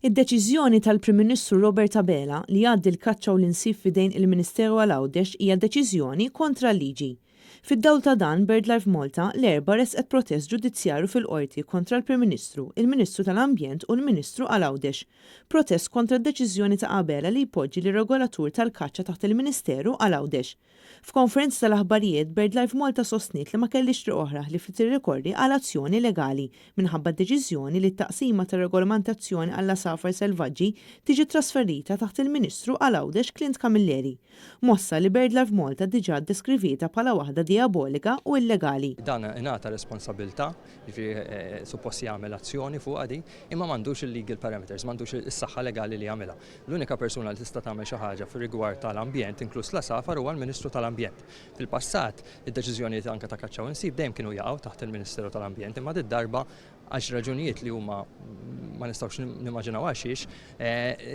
Id-deċiżjoni tal-Prim Ministru Robert Abela li jgħaddi l-kaċċa u l-insib f'idejn il-Ministeru għal Għawdex hija deċiżjoni kontra l-liġi. Fid-dawl ta' dan, BirdLife Malta l-Erbgħa ressqet protest ġudizzjarju fil-Qorti kontra l-Prim Ministru, il-Ministru tal-Ambjent u l-Ministru għal Għawdex. Protest kontra d-deċiżjoni ta' Abela li jpoġġi lir-regolatur tal-kaċċa taħt il-Ministeru għal Għawdex. F'konferenza tal-aħbarijiet, BirdLife Malta sostniet li ma kellhiex triq oħra ħlief li tirrikorri għal azzjoni legali minħabba d-deċiżjoni li t-taqsima tar-regolamentazzjoni għall-għasafar selvaġġi tiġi trasferita taħt il-Ministru għal Għawdex Clint Camilleri. Mossa li BirdLife Malta diġà ddeskrivietha bħala waħda dijabolika u illegali. Dan ingħata responsabilità, jiġifieri suppost jagħmel azzjoni fuqha din, imma m'għandux il-legal parameters, m'għandux is-saħħa legali li jagħmilha. L-unika persuna li tista' tagħmel xi ħaġa fir-rigward tal-ambjent, inkluż l-għasafar, huwa l-Ministru tal-Ambjent. Fil-passat, id-deċiżjonijiet anke ta' kaċċa u insib dejjem kienu jaqgħu taħt il-Ministeru tal-Ambjent, imma did-darba għax raġunijiet li huma ma nistgħux nimmaġinaw għalxiex,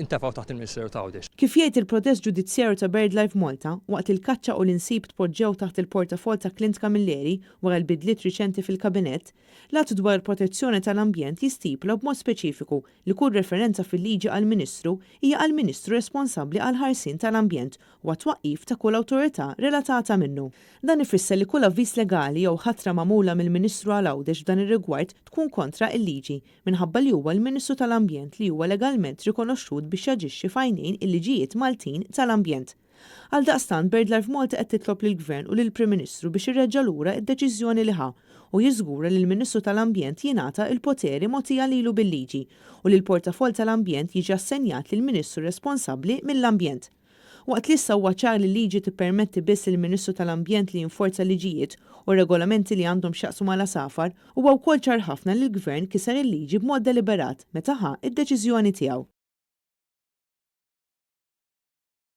intefgħu taħt il-Ministeru ta' Għawdex. Kif jgħid il-protest ġudizzjarju ta' BirdLife Malta, waqt li l-kaċċa u l-insib tpoġġew taħt il-portafoll ta' Clint Camilleri wara l-bidliet riċenti fil-Kabinett, l-Att dwar il-Protezzjoni tal-Ambjent jistipula b'mod speċifiku li kull referenza fil-liġi għal Ministru hija għall-Ministru responsabbli għall-ħarsien tal-ambjent u għat-twaqqif ta' kull awtorità relatata minnu. Dan ifisser li kull avviż legali jew ħatra magħmula mill-Ministru għal Għawdex f'dan ir-rigward tkun kontra il-liġi minħabba li huwa l-Ministru tal-Ambjent li huwa legalment rikonoxxut biex jaġixxi f'għajnejn il-liġijiet Maltin tal-ambjent. Għaldaqstant, BirdLife Malta qed titlob lill-Gvern u lill-Prim Ministru biex ireġġa' lura d-deċiżjoni li ħa u jiżgura li l-Ministru tal-Ambjent jingħata l-poteri mogħtija lilu bil-liġi u li l-portafoll tal-ambjent jiġi assenjat lill-Ministru responsabbli mill-ambjent. Waqt li issa huwa ċar li l-liġi tippermetti biss lill-Ministru tal-Ambjent li jinforza liġijiet u regolamenti li għandhom x'jaqsmu mal-għasafar, huwa wkoll ċar ħafna li l-Gvern kiser il-liġi b'mod deliberat meta ħa d-deċiżjoni tiegħu.